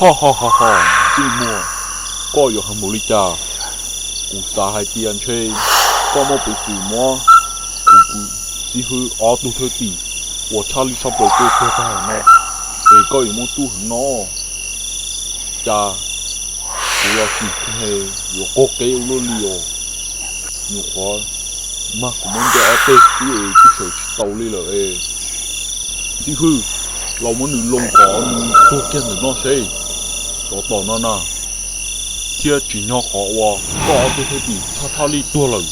Ho ho ho ho, ntsej muag, koj yuav hais mus li cas? Kuv xav hais tias ntshe koj muaj peev xwm muab kuv, kuv xib hwb ob tug thwj tim uas tshaj lij tshaj plaws tuag tuag tag lawm no, es koj yuav muaj txuj heev no. Cas kuv los sim kiag yuav qaug qeb ua luaj li os. Nyuam qhuav mag kuv muab ncaws ob teg xwb es twb sawv tsis tau li lawm es. Xib hwb, los muab nws loo kom nws tuag kiag ntawm no seb. Tsov tom no na, thiab tsim nyog qhov uas koj ob tug thwj tim tshaj tshaj lij tuag lawm.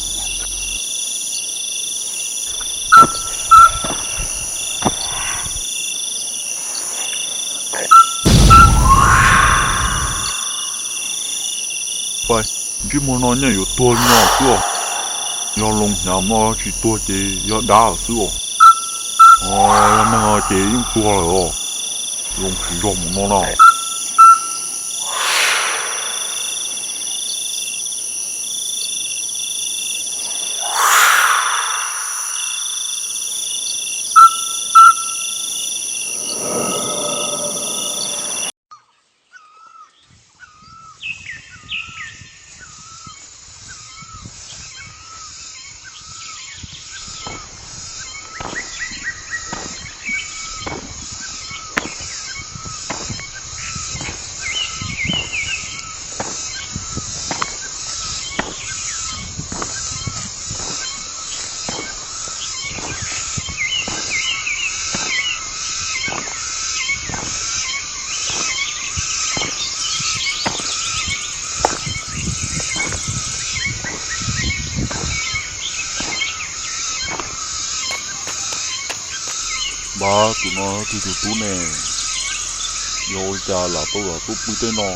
Ntsej muag no nyaj yuav tuag li no xwb os. Yog loo hnyav no tsis tuag ces yog dab xwb os. Yog neeg ces yeej tuag lawm os. Loo tsis zog mus no na. Npab, tus no twg tus tub ne? Yog ua li cas lam tau los tuaj pw tej no?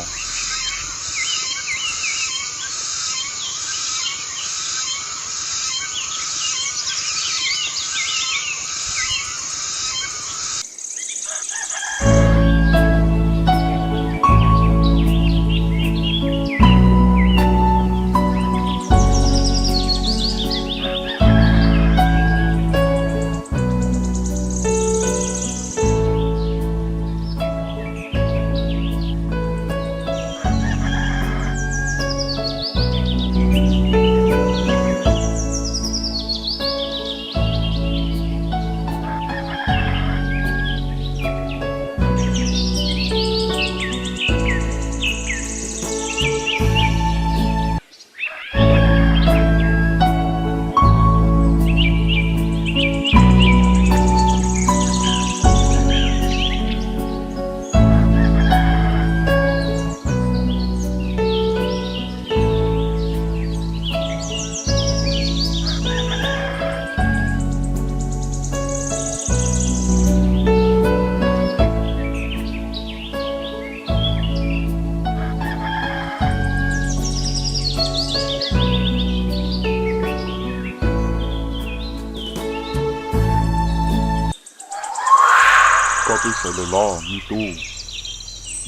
Koj twb sawv lawm los me tub?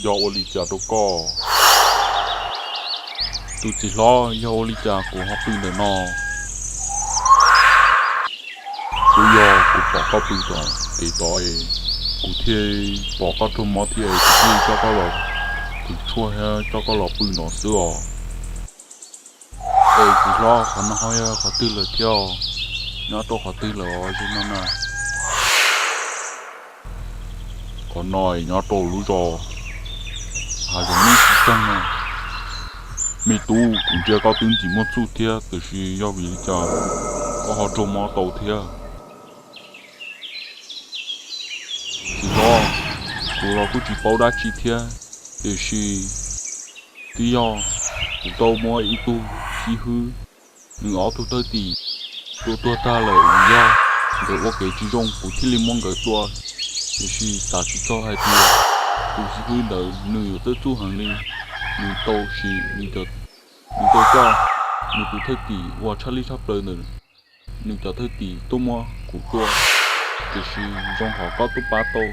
Yog ua li cas rau koj? Tus txiv hlob, yog ua li cas kuv ho pw ntawm no? Twb yog kuv pom koj pw tom kev tod es kuv thiaj pom koj raug mob thiab es kuv thiaj coj koj los, kuv tshuaj thiab coj koj los pw no xwb os. Es txiv hlob, qhov no ho yog qhov twg lawm thiab? Nyob rau qhov twg lawm os, zoo no na? Qhov no nyob rau lub zos hav zoov nub tsis txeeg no. Me tub, kuv ntsia koj twb ntxim muaj txuj thiab, tiam sis yog vim li cas koj ho raug mob tau thiab? Txiv hlob, kuv los kuj tsis paub dab tsi thiab, tiam sis twb yog kuv tau muab ib tug xib hwb, nws ob tug thwj tim tua tuag tag lawm, yog nkawd ua kev tsis zoo kuv thiaj li muab nkawd tua. Tiam sis xav tsis txog hais tias tus xib hwb ntawd nws yuav txawj txuj heev li, nws tau siv, nws tau coj nws tus thwj tim uas tshaj lij tshaj plaws ntawm nws cov thwj tim tuaj muab kuv tua, tiam sis zoo qhov koj twb pab tau,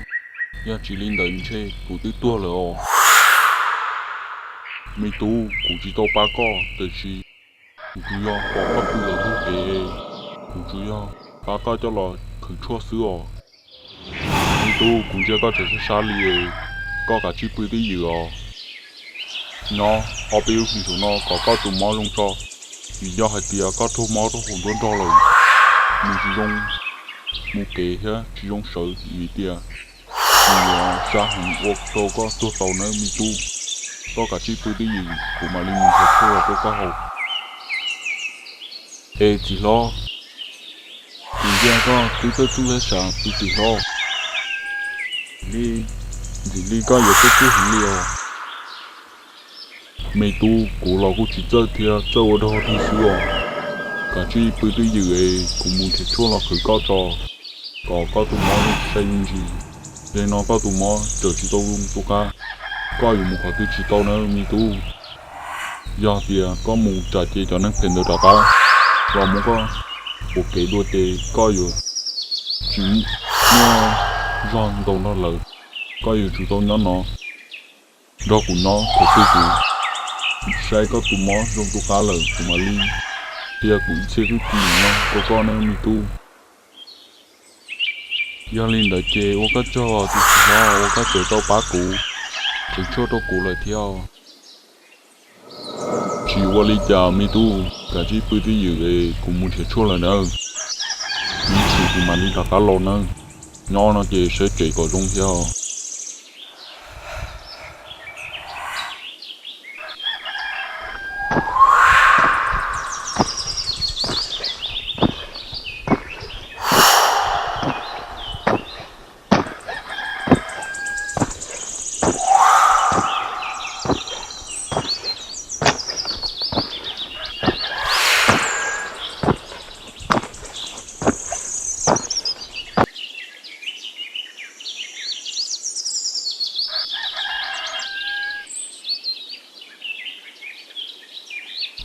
yog tsis li ntawd ntshe kuv twb tuag lawm os. Me tub, kuv tsis tau pab koj, tiam sis kuv tsuas yog pom koj pw lawm lub kev, kuv tsuas yog pab koj coj los khwv tshuaj xwb os. Me tub, kuv ntsia koj tseem sab sab li, koj kav tsij pw twj ywm os. Nyob ob peb lub hlis saum no kom koj tus mob zoo tso, vim yog hais tias koj raug mob rau hauv nruab nrog lawm, nws tsis zoo mus kev thiab tsis zoo sawv vim tias nws yuav sab heev ua rau koj tuag tau nawb me tub. Koj kav tsij pw twj ywm kuv mam li mus nrhiav tshuaj los rau koj haus. Es txiv hlob, kuv ntsia koj twb txawj txuj thiab sav tus txiv hlob. Li, ntxim li koj yuav txawj txuj heev li os. Me tub, kuv los kuj tsis txawj thiab txawj ua dog dig xwb os. Kav tsij pw twj ywm es kuv mus nrhiav tshuaj los qhwv koj tso, kom koj tus mob sai me ntsis. Yog li no koj tus mob tseem tsis tau zoo tu qab, koj yuav mus qhov twg tsis tau na me tub. Yog tias koj mus tsam ces cov neeg phem ntawd rov qab los muab koj ua kev dua ces koj yuav tsis muaj zog ntaus nrog lawv. Koj yuav tsum tau nyob no nrog kuv nyob, kuv twb kuv saib koj tus mob zoo tu qab lawm kuv mam li qhia kuv ib txhia txuj ci no rau koj na me tub. Yog li ntawd ces ua koj tsaug tus txiv hlob uas koj tseem tau pab kuv, tseem tshuaj rau kuv lawm thiab. Tsis ua li cas me tub, kav tsij pw twj ywm es kuv mus nrhiav tshuaj lawm nawb. Ib chim kuv mam li rov qab los nawb. Nyob no ces saib tsev kom zoo thiab os.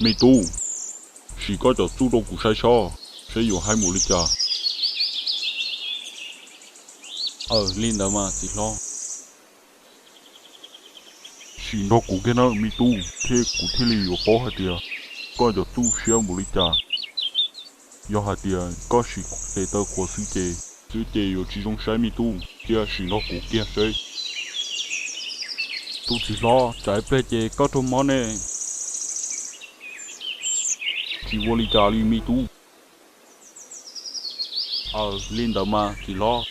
Me tub, sim koj cov txuj rau kuv saib sob, saib yuav haib npaum li cas. Aws, li ntawd mas txiv hlob. Sim nrog kuv kiag nawb me tub, thiab kuv thiaj li yuav paub hais tias koj cov txuj siab npaum li cas. Yog hais tias koj sim tes taw qhuav xwb ces, xwb ces yuav tsis zoo saib me tub, cia sim nrog kuv kiag seb. Tus txiv hlob, tsam ib pliag ces koj raug mob ne. Tsis ua li cas li me tub. Aws, li ntawd mas txiv hlob.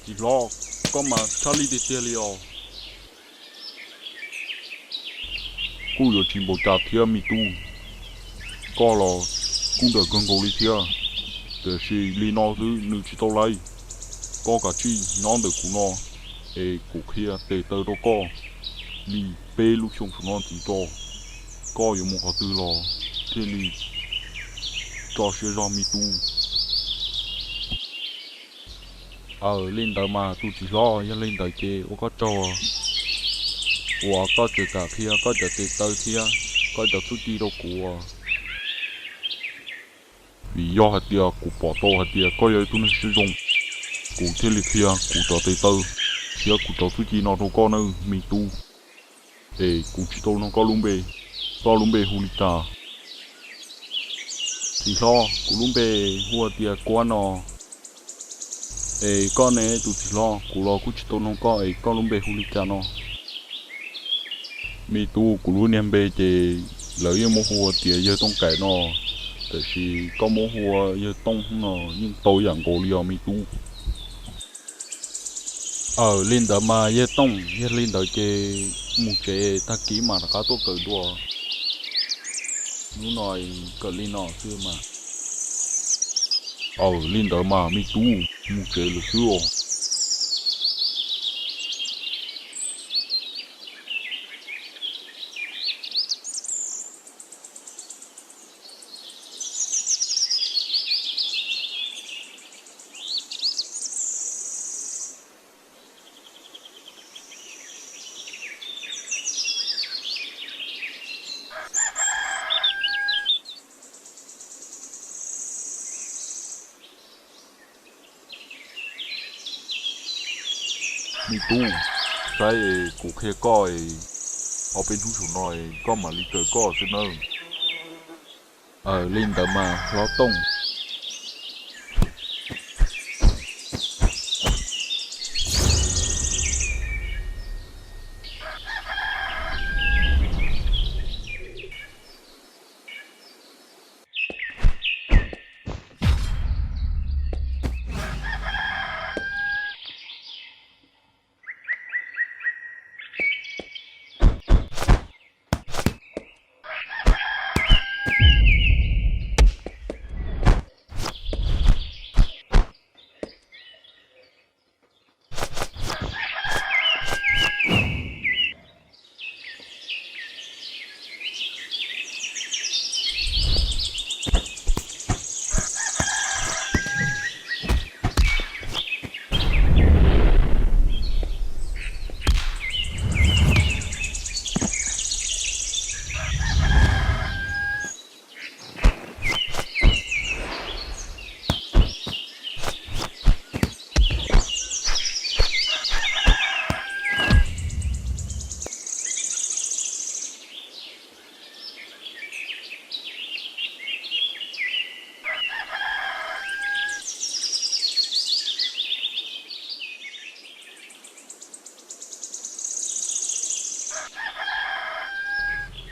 Txiv hlob, koj mas tshaj lij tiag tiag li os. Kuj yuav tsis npaum cas thiab me tub, koj los kuj nrawm kawg nkaus li thiab, tiam sis li no xwb nws tsis tau li. Koj kav tsij nyob ntawm kuv no es kuv qhia tes taw rau koj li peb lub xyoo saum no ntxiv tso, koj yuav mus qhov twg los thiaj li tso siab zog me tub. Aws, li ntawd mas tus txiv hlob, yog li ntawd ces ua koj tsaug uas koj tseem kam qhia koj cov tes taw thiab koj cov txuj ci rau kuv. Vim yog hais tias kuv pom tau hais tias koj yog ib tug neeg siab zoo, kuv thiaj li qhia kuv cov tes taw thiab kuv cov txuj ci no rau koj nawb me tub. Es kuv tsis tau nug koj lub npe, koj lub npe hu li cas? Txiv hlob, kuv lub npe hu tias Kuab no. Es koj ne tus txiv hlob? Kuv los kuj tsis tau nug koj es koj lub npe hu li cas no. Me tub, kuv lub niag npe ces lawv yeej muab hu tias Yawg Tooj Kaim no, tiam sis koj muab hu ua Yawg Tooj no yeej tau yam nkaus li os me tub. Aws, li ntawd mas yawg Tooj, yog li ntawd ces mus tsev, tag kis mam rov qab tuaj kawm dua. Hnub no kawm li no xwb mas. Aws, li ntawd mas me tub, mus tsev lawm xwb os. Me tub, saib es kuv qhia koj es ob peb hnub saum no es koj mam li kawm koj xwb nawb. Aws, li ntawd mas hlob Tooj.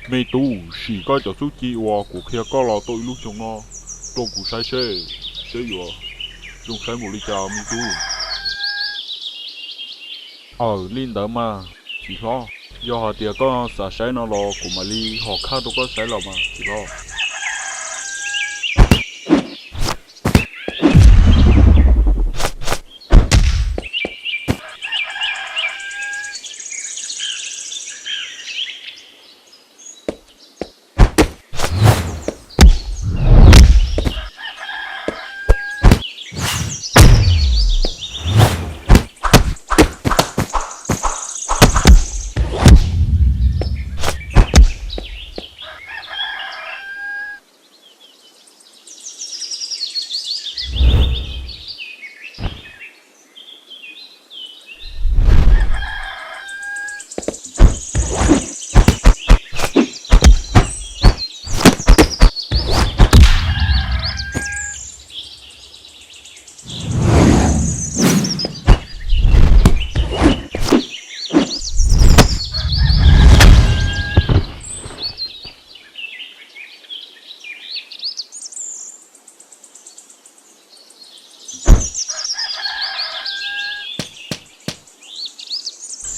Me tub, sim koj cov txuj ci uas kuv qhia koj los tau ib lub xyoo no rau kuv saib seb, seb yuav zoo saib npaum li cas me tub. Aws, li ntawd mas txiv hlob, yog hais tias koj xav saib no los kuv mam li hom khaj rau koj saib los mas txiv hlob.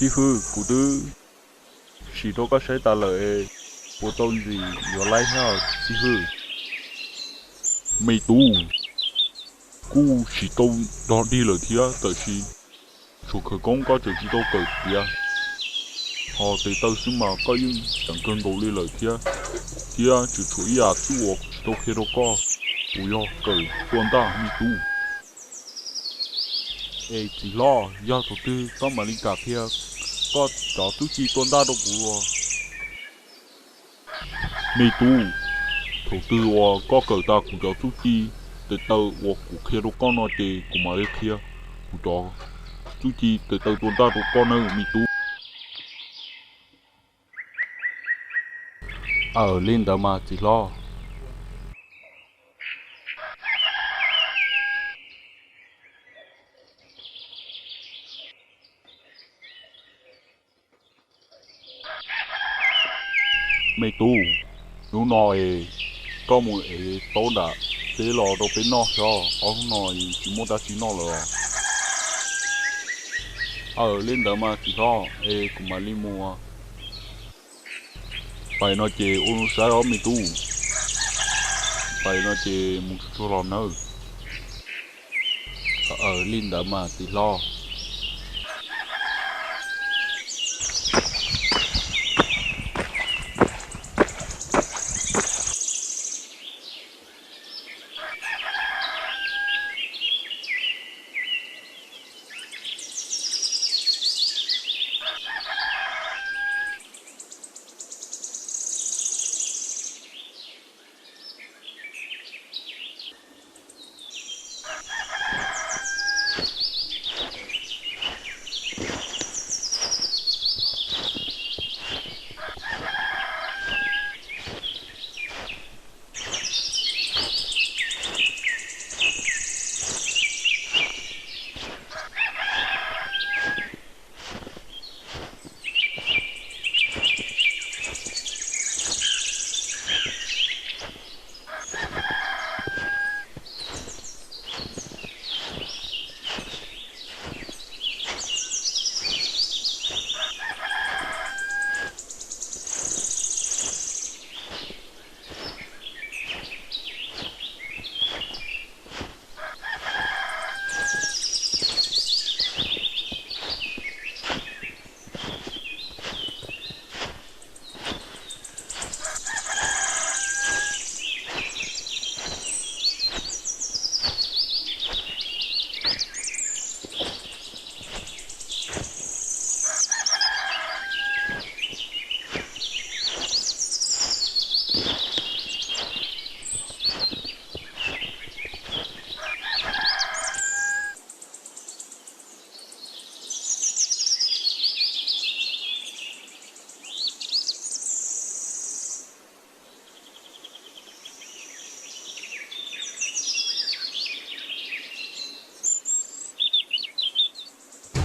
Xib hwb, kuv twb sim rau koj saib tas lawm, puas tau ntxim yuav laib thiab xib hwb? Me tub, kuj tsis tau dog dig lawm thiab, tab sis tshuav khawv koob koj tseem tsis tau kawm tiav, ho tes taw xwb mas koj yeej ceev kawg nkaus li lawm thiab. Thiab tseem tshuav ib yam txuj uas kuv tsis tau qhia rau koj, uas yog kawm tua ntaj me tub. Es txiv hlob, yog thaum twg koj mam li kam qhia koj cov txuj ci tua ntaj rau kuv? Me tub, thaum twg uas koj kawm tas kuv cov txuj ci tes taw uas kuv qhia rau koj no ces kuv mam li qhia kuv cov txuj ci tes taw tua ntaj rau koj nawb me tub. Aws, li ntawd mas txiv hlob. Me tub, hnub no es koj mus ev taub nram teb los rau peb noj xwb, ob hnub no tsis muaj dab tsi noj lawm os. Aws, li ntawd mas txiv hlob, es kuv mam li mus. Pais no ces ua zoo saib os me tub. Pais no ces mus tsuag tsuag los nawb. Aws, li ntawd mas txiv hlob.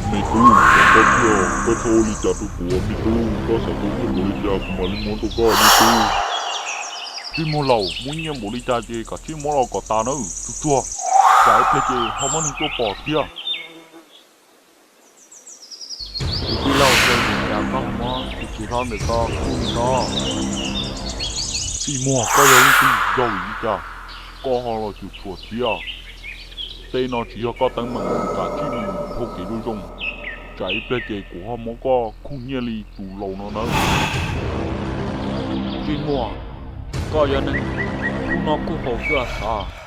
Me tub, koj txhob ua li cas rau kuv, me tub, koj xav tau nyiaj npaum li cas kuv mam li muab rau koj, me tub. Tij Muag laus, muaj nyiaj npaum li cas ces kav tsij muab los kom tas nawb, tsuag tsuag, tsam ib pliag ces ho muaj neeg tuaj pom thiab. Tus tij laug, ua li cas koj muab tus txiv hlob ntawm ko kuj li no? Tij Muag, koj yog leej twg, yog vim li cas koj ho los cuam tshuam thiab? Tej no tsis yog koj teeb meem, kav tsij mus dhau kev zoo zoo, tsam ib pliag ces kuv ho muab koj khuj nyiaj li tus laus no nawb. Tij Muag, koj yog neeg kub noj kub haus xwb sav?